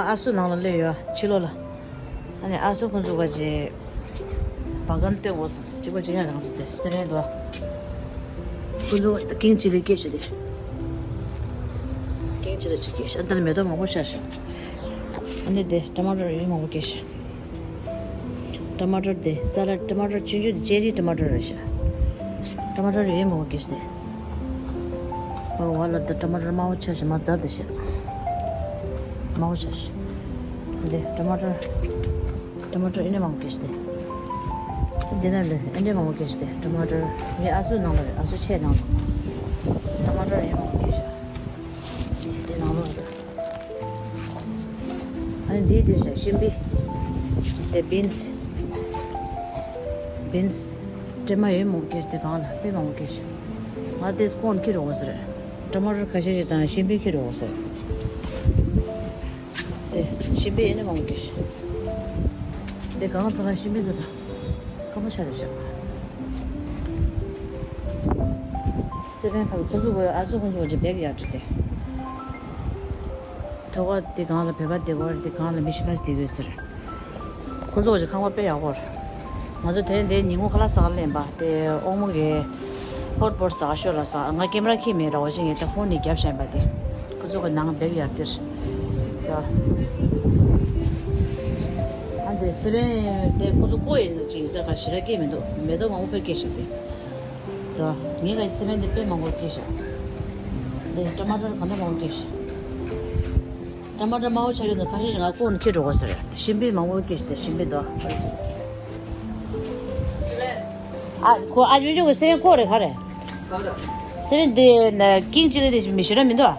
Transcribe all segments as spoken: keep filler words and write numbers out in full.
ཨ་སུ་ནང་ལ་སླེབས་ཡོད་ཕྱི་ལོགས་ལ། ཨ་ནི་ཨ་སུ་ཁོང་ཚོ་ག་ཅེ་བ་གན་སྟོན་དགོས་སམ་སི་གཅིག་པ་གཅིག་ཡང་རང་ཚོ་དེ་སེ་རན་དུ། ཁོང་ཚོ་ཀིང་ཅི་ལི་སྐྱེས་ཤི་དེ། ཀིང་ཅི་ལི་ཅིག་སྐྱེས་ཤི་ཨ་ད་ནི་མེ་ཏོག་མང་པོ་ཤར་ཤི། ཨ་ནི་དེ་ཊ་མ་ཊར་ཡོད་མང་པོ་སྐྱེས་ཤི། ཊ་མ་ཊར་དེ་ས་ལ་ཊ་མ་ཊར་ཆུང་ཆུང་དེ་ཅེ་རི་ཊ་མ་ཊར་རེད་ཤི། ཊ་མ་ཊར་ཡོད་མང་པོ་སྐྱེས་ཤི་དེ། ཨོ་ཝ་ལ་ད་ཊ་མ་ཊར་དམར་པོ་ཆགས་ཤིང་མ་འཛར་ཏེ་བཞག་དམར་པོ་ཆགས་ཤིང་། འདི་ཊ་མ་ཊར། ཊ་མ་ཊར་ཨེ་འདྲ་མང་པོ་སྐྱེས་ཤིང་འདི། འདི་ན་ལས་ཨེ་འདྲ་མང་པོ་སྐྱེས་ཤིང་འདི་ཊ་མ་ཊར། ངའི་ཨ་སུ་ནང་ལ་རེད། ཨ་སུ་ཆེ་ནང་ལ། ཊ་མ་ཊར་ཨེ་མང་པོ་སྐྱེས་ཤིང་། འདི་འདི་ནང་ལོགས་རེད། ཨ་ནི་འདི་འདི་བཞག་ཤིང་པི། འདི་བིན་སི། བིན་སི། སྲན་མ་ཡོད་མང་པོ་སྐྱེས་ཤིང་འདི་གང་ལ་དཔེ་མང་པོ་སྐྱེས་ཤིང་། ང་དེ་སྐོར་ཁྱེར་འགྲོ་དགོས་ཟེར། ཊ་མ་ཊར་ཁ་ཤས་ཤིག་དང་ཤིང་པི་ཁྱེར་འགྲོ་དགོས་ཟེར། དེ་ཤིང་པི་ཨེ་ནས་མང་པོ་སྐྱེས་ཤིང་། དེ་གང་ཚང་ཤིང་པི་འདུག་ད། སྐམ་པོ་ཆགས་རེ་ཤག་སེ་བན་ཁ་ཁོ་ཚོ་གི་ཨ་ཚོ་ཁོ་ཚོ་གི་བེག་ཡག་འདྲ་དེ། ཐོག་ཁ་དེ་གང་ལ་བོད་པ་བསྡད་ཀྱི་ཡོད་རེད། དེ་གང་ལ་མི་གཞན་པ་ཞིག་བསྡད་ཀྱི་ཡོད་ཟེར། ཁོ་ཚོ་གི་ཁང་པ་དཔེ་ཡག་པོ་རེད། ང་ཚོ་དེ་རིང་འདིར་ཉིན་གུང་ཁ་ལག་ཟ་ག་སླེབས་པ་དེ་དབང་མོ་གིས་ཧོཊ་པོཊ་ཟ་ག་ཤོག་ལབ་ཟེར། ང་ཀེམ་ར་འཁྱེར་མེད་ར། འོ་ཅིག་ངས་ད་ཕོན་ནས་བརྒྱབ་བཞག་པ་དེ། ཁོ་ཚོ་གི་ནང་བེག་ཡག་དེར། ཡ། ཨ་འདི་སེ་བན་དེ་ཁོ་ཚོ་བརྐོས་ཡིན་ཟེར་ཅིག་ཟེར་ག་ཞེ་དྲག་སྐྱེས་མི་འདུག་མེ་ཏོག་མང་པོ་དཔེ་སྐྱེས་ཤག་དེ། ད་ངས་ག་སེ་བན་དེ་དཔེ་མང་པོ་སྐྱེས་ཤག་དེ་ཊ་མ་ཊར་ག་འདྲ་མང་པོ་སྐྱེས་ཤག་ཊ་མ་ཊར་དམར་པོ་ཆགས་ཡོད་ན་ཁ་ཤས་ཤིག་ང་བརྐོས་ནས་འཁྱེར་འགྲོ་དགོས་ཟེར། ཤིང་པི་མང་པོ་སྐྱེས་ཤག་དེ་ཤིང་པི་དོ། ཨ་ཁོ་ཨ་ཅོ་ཅོ་གི་སེ་བན་ཁོ་རེད་ག་རེད། སེ་བན་དེ་ན་ཀིང་ཅི་ལི་དེ་མི་ཞུ་ར་མི་འདུག་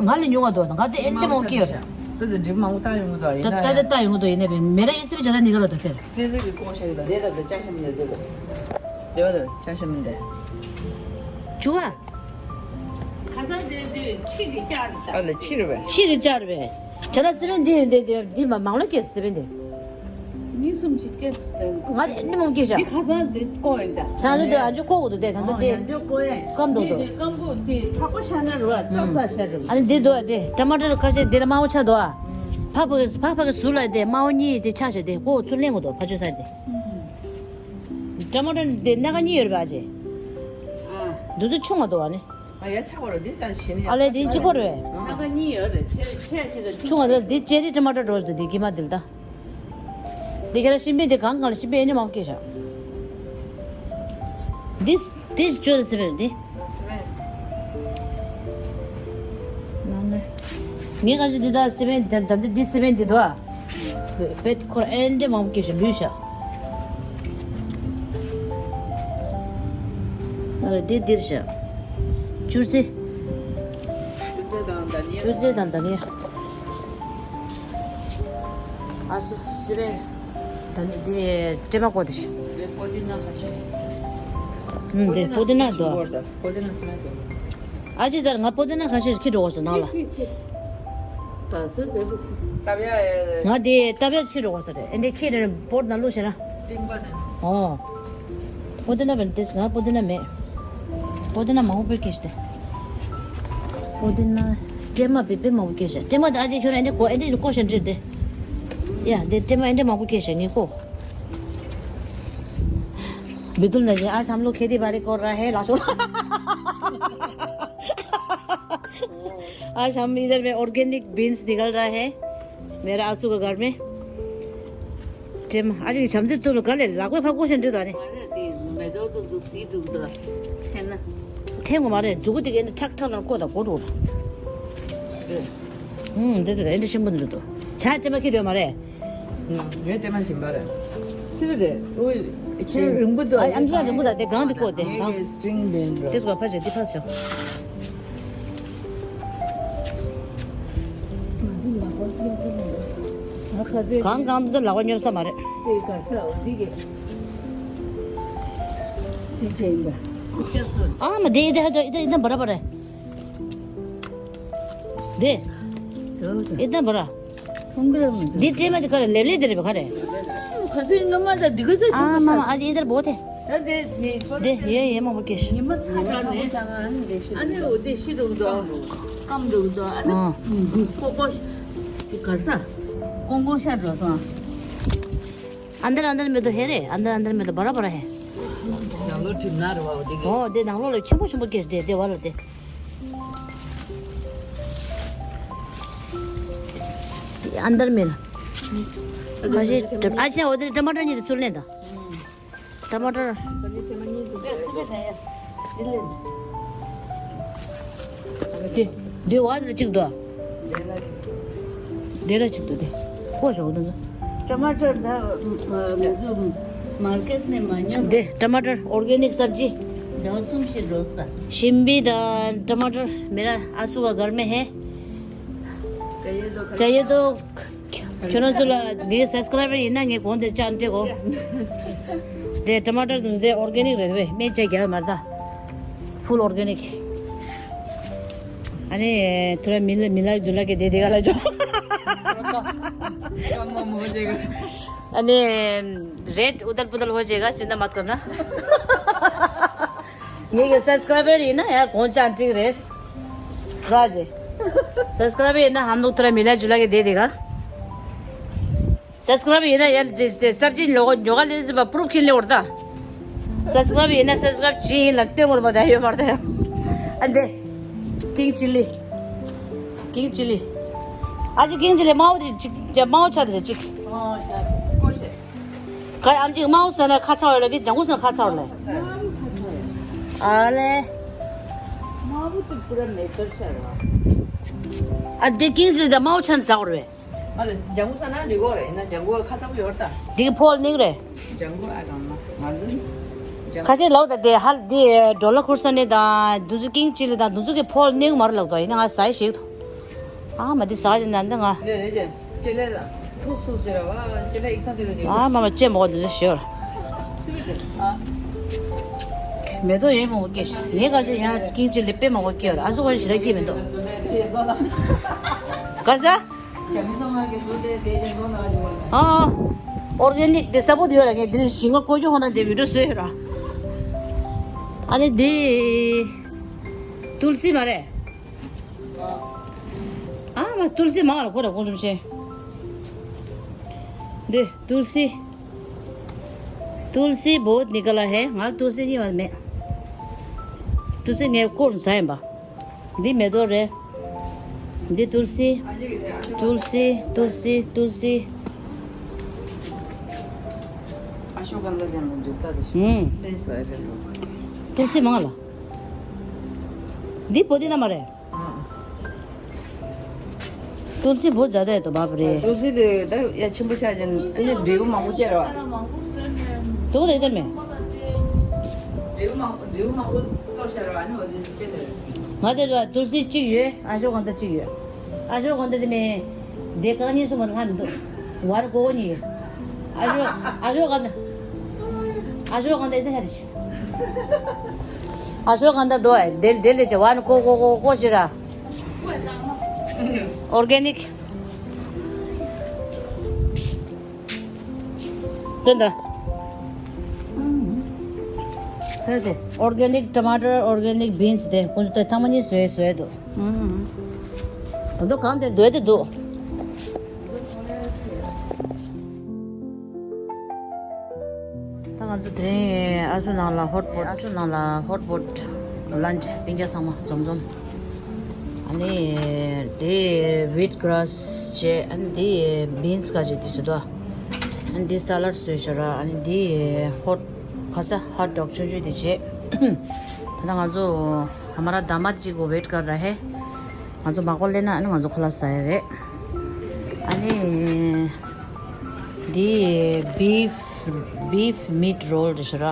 ང་ལ་ཉུང་བ་འདུག་ང་དེ་ཨེ་འདྲ་མང་པོ་སྐྱེས་ཡོད་རེད། ད་ད་འགྲིག་མང་པོ་བཏང་ཡོང་གི་འདུག་ཡིན་ད་ནའི་ད་ད་བཏང་ཡོང་གི་འདུག་ཡིན་ནའི་མེ་ར་ཨེ་སི་བི་ཇ་ད་ནི་ག་ལ་འདུག་ཁེར། ཙི་ཙི་གི་ཀོང་ཤ་གི་ད་དེ་ད་ད་ཅང་ཤ་མི་འདུག་དེ་ད་ད་ཅང་ཤ་མི་འདུག་དེ་བ་ད་ཅང་ཤ་མི་འདུག་ཇུ་བ། ཁ་སང་དེ་དུས་ཁྱི་གི་ལྕགས་རེད་ད། ཨ་ལ་ཁྱི་རེད་པས། ཁྱི་གི་ལྕགས་རེད་པས། བྱས་ན་སེ་བན་འདི་འདི་འདི་འདི་མ་མང་ལོ་སྐྱེས་སེ་བན་འདི། གཉིས་གསུམ་ཅིག་སྐྱེས་སུ་དེ། ང་དེ་འདི་མང་སྐྱེས་ཤག་འདི་ཁ་སང་འདི་བརྐོས་ཡིན་ད། བྱས་ན་འདི་ཨ་ཅོ་བརྐོ་དགོས་འདུག་དེ་ད་ལྟ་དེ། ཡང་ཅོ་བརྐོ་ཡ། སྐམ་འདུག་འདུག་དེ་སྐམ་པོ་དེ་ཁྲག་པ་ཤ་ན་རུ་བ་ཙག་ཙག་ཤ་རུ། ཨ་ནི་འདི་འདུག་དེ་ཊ་མ་ཊར་ཁ་ཤས་འདི་ལ་དམར་པོ་ཆགས་འདུག་ཨ། ཕག་ཕག་གི་ཕག་ཕག་གི་ཟུར་ལ་དེ་དམར་པོ་གཉིས་དེ་ཆགས་ཤག་དེ་ཁོ་ཚུར་ལེན་དགོས་འདུག་ཕར་ཕྱོགས་ས་དེ། ཊ་མ་ཊར་དེ་སྣ་ཁ་གཉིས་ཡོད་རེད་པ་ཨ་ཅེ། ཨ། འདི་ཚོ་ཆུང་བ་འདུག་ཨ་ནི། ཨ་ཡ་ཆགས་པ་རེད་འདི་ད་ཞེ་ནི་ཡ། ཨ་ལས་འདི་གཅིག་པོ་རེད། སྣ་ཁ་གཉིས་ཡོད་རེད་ཆེ་ཆེ་ཆེ་ད་ཆུང་བ་འདི་ཅེ་རི་ཊ་མ་ཊར་འདྲ་བོ་ཞིག་འདུག་འདི་དཀྱིལ་མ་འདི་ལ་ད། འདི་ཁྱེད་རང་ཤིང་པའི་འདི་གང་གང་ལ་ཤིང་པའི་ཨེ་འདྲ་མང་པོ་སྐྱེས་ཤག་འདི་འདི་ཅོ་ལ་སི་པན་འདི། ནང་ནས། ངས་ག་ཞིག་འདི་དག་སི་པན་འདི་འདི་འདི་སི་པན་འདི་འདུག་ཨ། བེད་ཁོར་ཨེ་འདྲ་མང་པོ་སྐྱེས་ཤག་ལུས་ཤག་ཨ་རེ་འདི་འདིར་ཤག་ཅུར་ཙེ། ཅུར་ཙེ་དང་དཱ་ལི་ཡ། ཅུར་ཙེ་དང་དཱ་ལི་ཡ། ཨ་སོ་སི་པན། ད་ནི་དེ་སྲན་མ་བརྐོས་ཏེ་ཤི། པོ་ཏི་ན་ཁ་ཤས། ཨུམ་དེ་པོ་ཏི་ན་འདུག་པོ་ཏི་ན་སྲན་མ་འདུག་ཨ་ཅེ་ཟེར་ང་པོ་ཏི་ན་ཁ་ཤས་ཤིག་ཁྱེར་འགྲོ་དགོས་སོ་ནང་ལ། ཁྱེར་ཁྱེར། ད་སོ་དེ་བུ་ཁྱེར། ཏབ་ཡ་ཡ། ང་དེ་ཏབ་ཡ་ཁྱེར་འགྲོ་དགོས་སོ་རེད། ཨེ་འདྲ་ཁྱེར་རེ་བོར་ན་བླུགས་ཤེ་ན། ཏིང་པ་ནི། ཨོ། པོ་ཏི་ན་བན་དེ་ང་པོ་ཏི་ན་མེད། པོ་ཏི་ན་མང་པོ་སྐྱེས་ཏེ། པོ་ཏི་ན། སྲན་མ་པེ་པེ་མང་པོ་སྐྱེས་ཤག་སྲན་མ་དེ་ཨ་ཅེ་ཁྱོད་ཨེ་འདྲ་བརྐོ་ཨེ་འདྲ་བརྐོ་ཤེ་འདྲ་དེ། ཡ་དེ་སྲན་མ་ཨེ་འདྲ་མང་པོ་སྐྱེས་ཤག་ངས་བརྐོ། बिल्कुल नहीं। आज हम लोग खेती बाड़ी कर रहा है लाशो। आज हम इधर में ऑर्गेनिक बीन्स निकल रहा है मेरा आंसू का घर में। ཁྲེམ་ཨ་ཅིག་བྱམས་བརྩེ་ཐུབ་ལ་ག་ལེ་ལག་པས་ཕར་བརྐོ་ཤེ་འདྲ་ད་ནི། མ་རེད་དེ་མེ་ཏོག་ཏུ་ཏུ་སི་ཏུ་ཏུ་ཐེན་ན། ཐེན་གོ་མ་རེད་མཛུ་གུ་དེ་ག་ཨེ་འདྲ་ཁྲག་ཁྲག་ལ་བརྐོ་ད་གོ་འགྲོ། ཧུམ་འདི་ཏུ་ཨེ་འདྲ་ཆེན་པོ་འདི་ཏུ། བྱ་སྲན་མ་ཁྱེར་འདོད་མ་རེད། ངའི་སྲན་མ་ཞིམ་པ་རེད། སི་པན་རེད། ཨོ་ཁྱེད་རིང་པོ་འདུག་ཨ་ཨམ་ཅི་རིང་པོ་ད་དེ་གང་དེ་བརྐོ་དེ་ངའི་གང་། གི་སི་ཊིང་བིན་རེད། དེ་སུ་ག་ཕར་བྱེད་དེ་ཕར་བྱེད། གང་གང་དུ་ལག་པ་སྙོབ་ས་མ་རེད། ཨ་མ་དེ་ཨི་ད་ཧ་ད་ཨི་ད་ཨི་ད་བ་ར་བ་ར། དེ་ཨི་ད་བ་ར། འདི་སྲན་མ་དེ་ག་རེ་ལེབ་ལེབ་དེ་རེད་པ་ག་རེ། ཁ་སང་ངའི་མ་ད་འདི་ག་ཚོད་ཆེན་པོ་ཨ་མ་ཤག་ཨ་ཅེ་ཨི་ད་བོ་དེ། ད་དེ་ནི་དེ་ཡེ་ཡེ་མང་པོ་སྐྱེས་ཤག་ཉི་མ་ཚ་དྲགས་ནས་ཨ་ནི་འོ་དེ་ཤི་རུང་དོ། ཨམ་འདུག་དོ་ཨ་ནི་ཨོ། ཀོ་ཀོ་ཤ་ག་ས་ཀོང་ཀོང་ཤ་འགྲོ་སོང་། अंदर अंदर में तो है रे, अंदर अंदर में तो बड़ा बड़ा है। ནང་ལོགས་གྲིབ་ནག་རེད་བ་འདི་གི། ཨོ་དེ་ནང་ལོགས་ལ་ཆེན་པོ་ཆེན་པོ་སྐྱེས་དེ་དེ་བ་ལ་དེ། དེ་अंदर में ལ། ཁ་ཤས་ཨ་ཅེ་འོ་དེ་टमाटर གཉིས་དེ་ཚུར་ལེན་དང་། टमाटर། དེ་དེ་བ་དེ་གཅིག་འདུག་དེ་ལ་གཅིག་འདུག་དེ་ཀོ་ཞོག་དེ་ཚོ། टमाटर ད་མ་ཟུ་मार्केट ནས་མ་ཉོ། དེ་टमाटर ऑर्गेनिक सब्जी। ཟླ་བ་གསུམ་ཞིག་འགྲོ་ས། शिमबी ད टमाटर मेरा आंसू का घर में है। चाहिए तो चाहिए तो ཁྱོད་རང་ཚོ་ལ་ངའི་སབ་སི་ཀ་རའི་བར་ཡིན་ན་ངས་གོང་དེ་ཅང་སྤྲད་གོ། དེ་ཊ་མ་ཊར་དུང་དེ་ཨོར་གེ་ནིག་རེད་པས། སྨན་ཆ་རྒྱག་མ་རེད་ད། ཕུལ་ཨོར་གེ་ནིག་ཨ་ནི་ཐུ་ར་མི་ལ་མི་ལ་དུ་ལ་གེ་དེ་དེ་ག་ལ་ཅོ། ཨ་ནི་रेट उथल पुथल हो जाएगा, चिंता मत करना। ངེད་ཀྱི་སབ་སི་ཀ་རའི་བར་ཡིན་ན་ཡང་གོང་ཅང་སྤྲད་རེད། ར་ཇེ། སབ་སི་ཀ་རའི་བར་ཡིན་ན་ཧམ་ལུག་ཐུ་ར་མི་ལ་ཇུ་ལ་གི་དེ་དེ་ག་སབ་སི་ཀ་རའི་བར་ཡིན་ན་ཡང་དེ་དེ་སབ་ཇི་ཉོ་ག་ཉོ་ག་ལེན་ཟིན་པ་པུ་རུབ་ཁྱེར་ལེ་འོར་ད། སབ་སི་ཀ་རའི་བར་ཡིན་ན་སབ་སི་ཀ་རའི་བར་ཇི་ཡིན་ལ་སྟོན་འོར་པ་ད་ཡོད་མ་རེད་ད་ཡང་། ཨ་འདེ། ཀིང་ཅི་ལི། ཀིང་ཅི་ལི། ཨ་ཅི་ཀིང་ཅི་ལི་དམར་པོ་དེ་གཅིག་དམར་པོ་ཆ་དེ་གཅིག་ཀོ་ཤེ། ག་ཨམ་ཅིག་དམར་པོ་ཟེར་ན་ཁ་ཚ་བ་ལ་གི་ལྗང་གུ་ཟེར་ན་ཁ་ཚ་བ་ལ། ཨ་ལེ། དམར་པོ་དེ་པུ་ར་མེ་ཏོར་ཤར་བ། ཨ་དེ་ཀིང་ཟེར་དེ་དམར་པོ་ཆ་ན་ཟ་བར་བས། ཨ་ལེ་ལྗང་གུ་ཟེར་ན་འགྲིག་གོ་རེད། ཡིན་ན་ལྗང་གུ་ཁ་ཚ་པོ་ཡོད་རེད་ད། དེ་གི་ཕོལ་ནིང་རེད། ལྗང་གུ་ཨ་གང་ན་ང་ལུས། ཁ་ཤས་ལོག་ད་དེ་ཧལ་དེ་ཌོ་ལར་ཁུར་ས་ནས་དང་དུ་ཚུ་ཀིང་ཅི་ལི་དང་དུ་ཚུ་གི་ཕོལ་ནིང་མར་ལོག་ད་ཡིན་ན་ང་ཟ་ཡི་ཞིག་ཐོ། ཨ་མ་དེ་ཟ་ཡི་ན་འདི་ང་། ལེ་ལེ་ཅེ། ཅེ་ལེ་ལ། ཐུག་སུ་ཅེ་ར་བ། ཅེ་ལེ་ཨིག་ས་དེ་རུ་ཅེ། ཨ་མ་མ་ཅེ་མོ་དེ་ཞོར། མེ་ཏོག་ཡེ་མོ་གེ་ཤ། ངེ་ག་ཅེ་ཡང་ཀིང་ཅི་ལེ་པེ་མ་གོ་ཀེ་ཡོར། ཨ་སུ་གོ་ཤི་ར་ཀེ་མེ་ཏོག་ག་ས། ཨ། ཨོར་གེ་ནིག་དེ་ས་པོ་དེ་ཡོད་ར། ངས་དེ་ནས་ཞིང་ང་བཀོལ་རྒྱུ་ཧོ་ན་དེ་བི་ཌིའོ་བཟོས་ཡོད་ར། ཨ་ནི་དེ། ཏུལ་སི་མ་རེད། ཨ་མ་ཏུལ་སི་མ་ལ་ཁོ་ར་ཁོང་ཚོ་ཆེ། འདི་ཏུལ་སི། ཏུལ་སི་བོ་ནི་ག་ལ་ཧེ། ང་ཏུལ་སི་གཉིས་པ་མེད། ཏུལ་སི་ངས་བསྐོལ་ཟ་ཡིན་པ། འདི་མེ་ཏོག་རེད། འདི་ཏུལ་སི། ཏུལ་སི། ཏུལ་སི། ཏུལ་སི། अशोगंधा के अंदर जुड़ता था। हम्म। सेंस होया फिर वो। तुलसी मंगला। दीप पोती ना मारे। हाँ। तुलसी बहुत ज्यादा है तो, बाप रे। तुलसी दे, दे, या छिम्बु छा जन, इन्हें देव मांगू चेरा। तो दे इधर में। देव मांगू, देव मांगू तो शेरवानी हो दे चेरा। ང་དེ་ལ་ཏུལ་སི་གཅིག་ཡོད། ཨ་ཤོ་གན་དྷ་གཅིག་ཡོད། ཨ་ཤོ་གན་དྷ་དེ་མེད། དེ་རྐང་གཉིས་གསུམ་པ་ལྷག་མི་འདུག་ཝར་ཀོ་ནི། ཨ་ཤོ། ཨ་ཤོ་གན་དྷ། ཨ་ཤོ་གན་དྷ་ཨེ་ས་ཤ་དི་ཤི། ཨ་ཤོ་གན་དྷ་དོ་ཨེ་དེ་དེ་ལས་ཤ་ཝར་ཀོ་ཀོ་ཀོ་ཀོ་ཤི་ར། ཨོར་གེ་ནིག་དོན་དུ། ད་དེ་ཨོར་གེ་ནིག་ཊ་མ་ཊར། ཨོར་གེ་ནིག་བིན་སི་དེ་ཁོང་ཚོ་དེ་ཐེངས་མ་གཉིས་བཟོས་བཟོས་འདུག་ད་དུང་གང་དེ་འདོད་དེ་འདུག་ད་ང་ཚོ་དེ་རིང་ཨ་ཤོ་ནང་ལ་ཧོཊ་པོཊ། ཨ་ཤོ་ནང་ལ་ཧོཊ་པོཊ་ལན་ཆི་སྤུན་ཀྱག་ཚང་མ་འཛོམས་འཛོམས། ཨ་ནི་དེ་ཝིཊ་གྷ་ར་སི་བྱས། ཨ་ནི་དེ་བིན་སི་ག་བྱས་དེ་བྱས་དོ། ཨ་ནི་དེ་ས་ལཌ་བཟོས་ཤག་ར། ཨ་ནི་དེ་ཧོཊ་ག་ས་ཧོཊ་ཌོག་ཆུང་ཆུང་དེ་བྱས། ད་ང་ཚོ་ཧ་མ་ར་ད་མ་ཅིག་གོ་ཝེཊ་གར་ར་ཧེ། ང་ཚོ་མག་པ་ལེན་ན་ཨ་ནི་ང་ཚོ་ཁོ་ལ་ཟ་ཡ་རེད། ཨ་ནི་དེ་བིཕ་བིཕ་མིཊ་རོལ་རེད་ཤག་ར།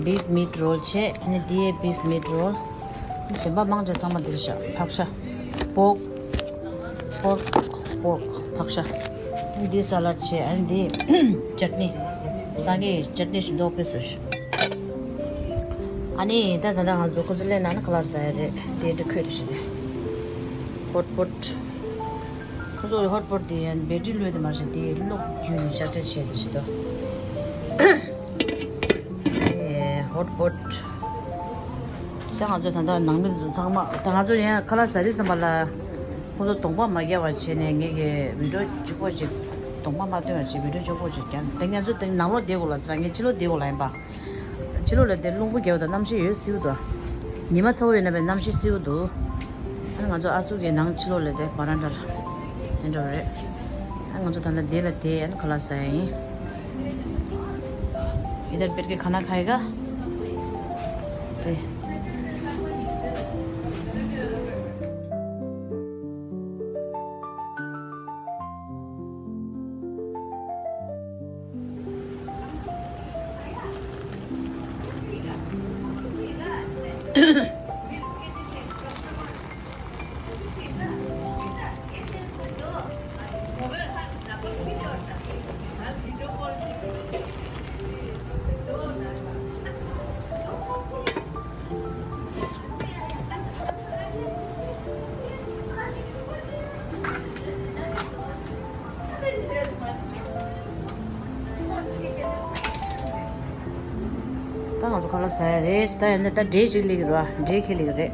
བིཕ་མིཊ་རོལ་བྱས། ཨ་ནི་དེ་བིཕ་མིཊ་རོལ། གཞན་པ་མང་ཆེ་ཚང་མ་འདིར་བཞག་ཕག་ཤ། པོག་པོག་པོག་ཕག་ཤ། ཨ་ནི་འདི་ས་ལཌ་བྱས། ཨ་ནི་འདི་ཅཊ་ནི། སང་གེ་ཅཊ་ནི་ཞིག་འདོག་པས་སུ་ཞིག་ཨ་ནི་ད་ད་ད་ང་ཚོ་ཁོ་ཚོ་ལེན་ན་ནི་ཁ་ལག་ཟ་ཡ་རེད། དེ་འདྲ་ཁོས་དེ་ཞིག་དེ་ཧོཊ་པོཊ། ཁོ་ཚོ་ཧོཊ་པོཊ་དེ་ཡང་བེ་ཊི་རི་ལོས་དེ་མ་རེད། དེ་གློག་བརྒྱུད་ནས་ཤར་ཤར་བྱས་དེ་ཞིག་ཏོ། ཨེ་ཧོཊ་པོཊ། ད་ང་ཚོ་ད་ལྟ་ནང་མི་ཚོ་ཚང་མ། ད་ང་ཚོ་ཡང་ཁ་ལག་ཟ་དུས་ཙམ་པ་ལ་ཁོང་ཚོ་གདོང་པ་མ་རྒྱག་པ་བྱས་ནས། ངེད་ཀྱི་བི་ཌིའོ་ལྗིད་ཁོག་ཅིག་གདོང་པ་མ་སྟོན་པ་བྱས་བི་ཌིའོ་ལྗིད་ཁོག་ཅིག་རྒྱག་དེ་ང་ཚོ་དེ་ནང་ལོགས་བསྡད་དགོས་ལ་ཟེར། ངས་ཕྱི་ལོགས་བསྡད་དགོས་ལ་ཡིན་པ། ཕྱི་ལོགས་ལ་དེ་རླུང་བུ་རྒྱག་པ་དང་གནམ་གཤིས་ཡོད་བསིལ་པོ་འདུག་ཉི་མ་ཚ་བོ་ཡོད་ན་བས་གནམ་གཤིས་བསིལ་པོ་འདུག་ཨ་ནི་ང་ཚོ་ཨ་སུ་གི་ནང་ཕྱི་ལོགས་ལ་དེ་བ་རན་ཌ་ལ་དེ་འདྲ་རེད། ཨ་ང་ཚོ་ད་ལྟ་དེ་ལ་དེ་ཨ་ནི་ཁ་ལག་ཟ་ཡ་ཡིན། इधर बैठ के खाना खाएगा। ད་ང་ཚོ་ཁ་ལག་ཟ་ཡ་རེད། ད་ཡིན་ན་ད་འབྲས་ཅིག་སླེབས་ཀྱི་རེད་པ། འབྲས་ཁ་སླེབས་ཀྱི་རེད།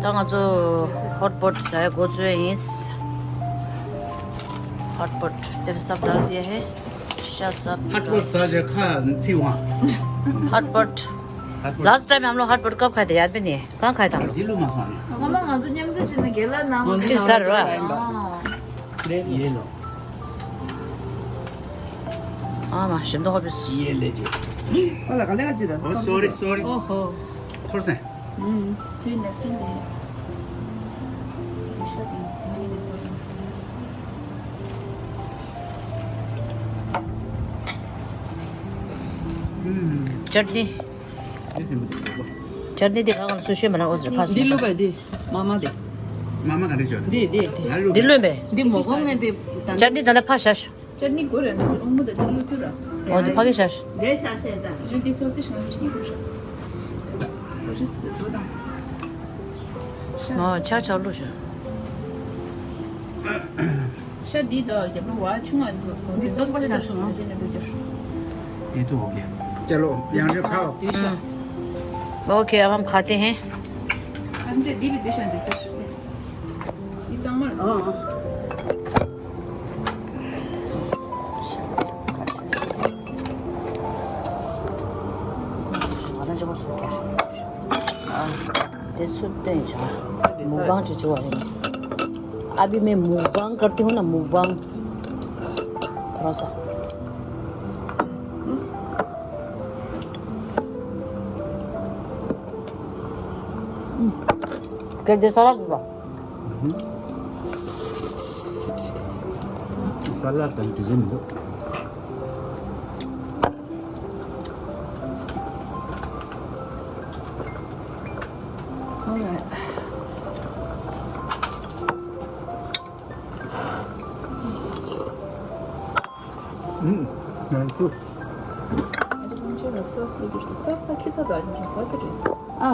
ད་ང་ཚོ་ཧོཊ་པོཊ་ཟ་ཡ་འགོ་བཙུགས་ཡ་ཡིན། ཧོཊ་པོཊ་དེ་སབ་ཌལ་དེ་ཧེ་ཤ་སབ། ཧོཊ་པོཊ་ཟ་ཡ་ཁ་ཚིག་ཝང་། ཧོཊ་པོཊ། लास्ट टाइम हम लोग हॉट पॉट कब खाए थे, याद भी नहीं है। कहाँ खाए था हम लोग? दिल्ली में खाए। मामा, ང་ཚོ་མཉམ་འཛོམས་བྱས་ནས་རྒན་ལགས་ནང་ང་གཅིག་ཟ་རེད་པ། ये लो। ཨ་མ་ཞིམ་མདོག་ཁ་པོ་སོ། ये ले जी। वाला का लेगा जी। ओ सॉरी सॉरी। ओहो। थोड़ा सा। हम्म। ठीक है, ठीक है। हम्म। चटनी। चटनी དེ་གང་གང་སུ་ཤེས་མ་ན་འོ་ཟེར་ཕ་སུ། འདི་བླུགས་པ་འདི་མ་མ་དེ། མ་མ་ག་རེ་བྱོས། འདི་འདི་འདི། འདི་བླུགས་པས། འདི་མོ་གོང་ངས་འདི། चटनी ད་ལྟ་ཕ་ཤ་ཤ། चटनी དགོས་རེད་འདི་ཨོང་མོ་དེ་འདི་བླུགས་རྒྱུ་ར། འོ་འདི་ཕ་གི་ཤ་ཤ། འདི་ཤ་ཤ་ད། རི་འདི་སོ་སི་ཤ་ཤ་ནི་དགོས་ཤ། འོ་ཆག་ཆག་བླུགས་ཤ། ཤ་འདི་དང་རྒྱབ་ལོགས་བ་ཆུང་ང་འདི་ཚོ་འདི་ཚོ་ཚོ་ཚོ་ཤ་ཤ་ནི་ཅི་ནས་བླུགས་རྒྱུ། ये तो हो गया। चलो, यहाँ से खाओ। ओके, अब हम खाते हैं। अभी मैं मुकबांग करती हूँ ना, मुकबांग। थोड़ा सा। कर दे सारा पूरा। सलाद त जुझे मिलो। 음, 나이스. 아,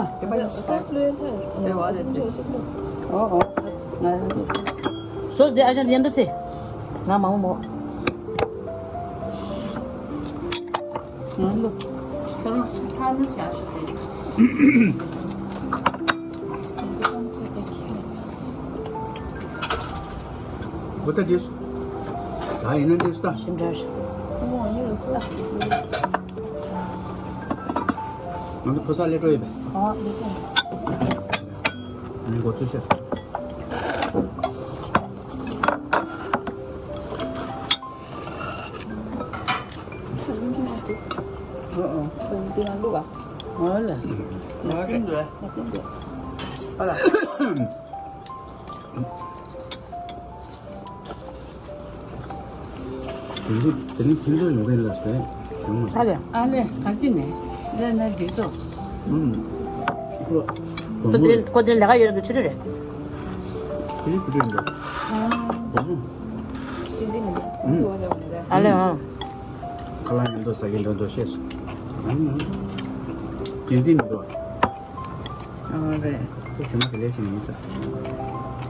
어, 어. 나, 나, 나. 소스 내 아시안 리안도 치. 나 마음 뭐. 응, 너. ཁོ་ད་དེས། ད་ཡིན་ན་དེས་ད། ཞིམ་དྲགས་ཤག་ང་ཚོ་ཕོ་གསར་སླེབས་འགྲོ་ཡོད་པས། ཨོ་སླེབས་འགྲོ་ཡོད། ཨ་ནི་འགོ་ཚུགས་ཤག་ཨོ་ཨོ། འདི་ང་བླུགས་ཨ། ཨོ་ལགས་སོ། ང་བསྟན་འགྲོ། ང་བསྟན་འགྲོ། ཨ་ལ། དེ་ཚོ་དེ་རིང་ཕུན་ཚོགས་ཡོང་མཁན་ལ་བས་བྱུང་མ་སོང་། ཨ་ལས། ཨ་ལས་ག་ཅི་ནས་ལས་ན་འགྲིག་ཏོ། ཨུམ། ཁོ་ཁོ་དེ་ཁོ་དེ་ལས་ཀ་ཡོད་རེད། ཆུ་རེད། དེ་ཆུ་རེད་འདུག་ཨ་ལས། ཨ་ལས། ཨ། ཁ་ལག་མཉམ་དུ་ཟ་གི་འགྲོ་འདུག་ཤེས་སོང་། ཨ་ནི་ཡིན་གཅིག་མི་འདུག་ཨ་རེད། ཁོ་ཞུ་མ་དེ་ལས་ཅི་ནས་ཡིན་ས།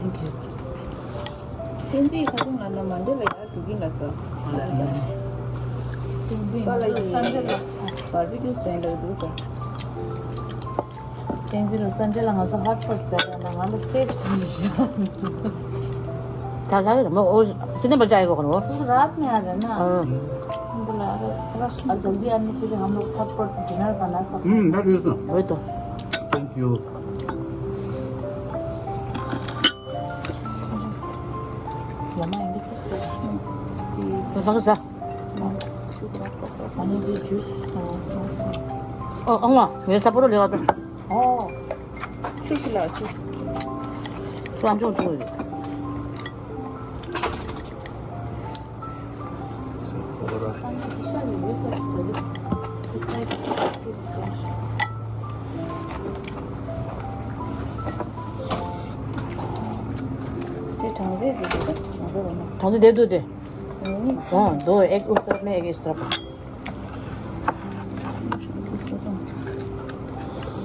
Thank you. བསྟན་འཛིན་ཁ་སང་ང་ན་མ་འདྲེ་ལ་ཡར་འགྲོ་གིན་ལ་ས། བསྟན་འཛིན་པ་ལ་ཡིན་ས་འདྲེ་ལ་བར་བི་ཀྱུ་ཟེར་ལ་འདུག་ས། བསྟན་འཛིན་ལ་སན་ཇེ་ལ་ང་ཚོ་ཧོཊ་སྤོཊ་ཟེར་ཡ་ན་ང་ལ་སེབ་ཅིག་བཞག་ད་ལ་ར་མོ་ཨོ་དེ་ནས་པར་ཅག་ཡོད་གོ་ནོ། རབ་མེད་ཨ་ར་ན། ཨ། འདི་ལ་ར་ཁ་ར་ཨ་ཇལ་དི་ཨ་ནི་སི་རི་ཧམ་ལོ་ཧོཊ་སྤོཊ་ཌི་ནར་པ་ན་ས། ཨུམ་ད་རེད་སོ། ཝེ་ཏོ། Thank you. ཡ་མ་ཨིན་གི་ཏིས་ཏོ། ཏོ་ས་གི་ས། ཨ་ནི་འདི་ཇུས། ཨོ་ཨང་ལ་ངའི་ས་པོ་རོ་ལེ་བ་ཏོ། ཨོ། ཆུ་སི་ལ་ཆུ། ཆུ་ཨམ་ཅོག་ཆུ་ཡོད། དེ་གྲངས་རྩིས་དེ་དེ་གྲངས་རྩིས་རེད་ན། གྲངས་རྩིས་དེ་འདུག་དེ། ཨོ་དོ་ཨེག་ཨུ་སྟར་མེ་ཨེག་ཨེག་སྟར་པ།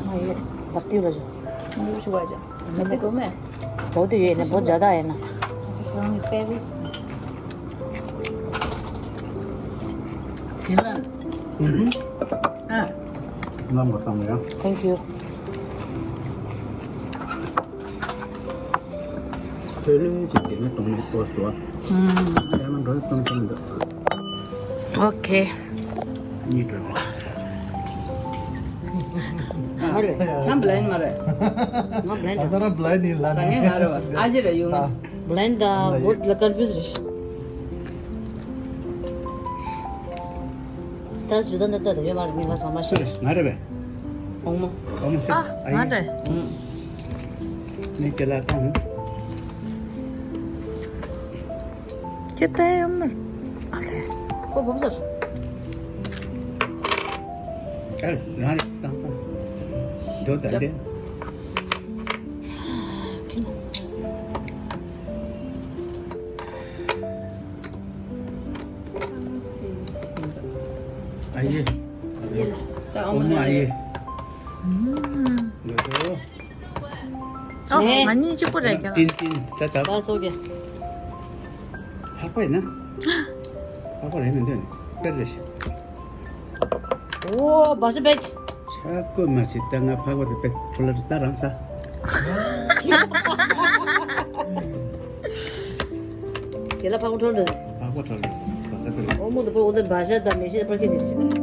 ང་ཡོད་ལག་ཏུ་ལ་ཞོག་ནུ་ཞུ་བ་ཅོ། ལག་ཏུ་གོ་མེ། དོ་དུ་ཡོད་ནས་བོ་ཇ་ད་ཡིན་ན། ཁྱེད་རང་གི་པེ་རིས། དེ་ལ། ཨ། ང་མོ་བཏང་ཡ། Thank you. ཐོས་ལེ་ཅིག་དེ་ནས་གཏོང་མེད་ཏོ་སྟོ། ཨུམ། ཡ་མ་འགྲོ་གཏོང་ཐུབ་མི་འདུག་ཨོ་ཁེ། གཉིས་འགྲོ་རེད། ཨ་རེད། ཁྱམས་བླ་ན་མ་རེད། ང་བླ་ན། ད་ལྟ་ར་བླ་ནི་ལ་ཟ་ངེ་ང་རེད་བ། ཨ་ཅེ་རེད་ཡོང་ནི། བླ་ན་ད་བོད་ལ་ཀར་ཕུས་རེད། ད་ཞུ་ད་འདི་ལྟ་དུ་ཡོད་མ་རེད། ངས་ལ་ཟ་མ་ཤེས། ང་རེད་པས། འོང་མོ། འོང་མོ་ཤེས། ཨ་ང་རེད། ཨུང་། ངས་ཁྱེད་ལ་བཏང་། ཁྱེད་ལྟ་ཡོད་མ་རེད། ཨ་ལས། ཁོ་བབས་ཟེར། ཨ་ང་རེད་བཏང་བཏང་། འདོད་ད་འདི། ཨ་ཡེ། ཡེ་ལ། ད་ཨོ་མ་ཨ་ཡེ། ཡོད་དོ། ཨོ་ང་གཉིས་གཅིག་པུ་རེད་ཀྱང་། ཏིན་ཏིན་ད་ད། ད་སོ་གེ། ཧ་པ་ཡིན་ན། ཧ་པ་རེད་མི་འདོད་ནི་དཔེ་རེད་ཤག་ཨོ་བ་ཤ་བེད། ཆ་བཀོད་མ་བྱེད་ད་ང་ཕག་པ་དེ་དཔེ་ཁོ་ལ་ད་རང་ས། ཁྱེད་ལ་ཕག་པ་ཁྲོ་འདྲ། ཕག་པ་ཁྲོ་འདྲ་བ་ས་དེ། ཨོ་མོ་དེ་པོ་འོ་དེ་བ་ཤ་ད་མེ་ཤེས་པར་ཁྱེད་དེ་ཤེས།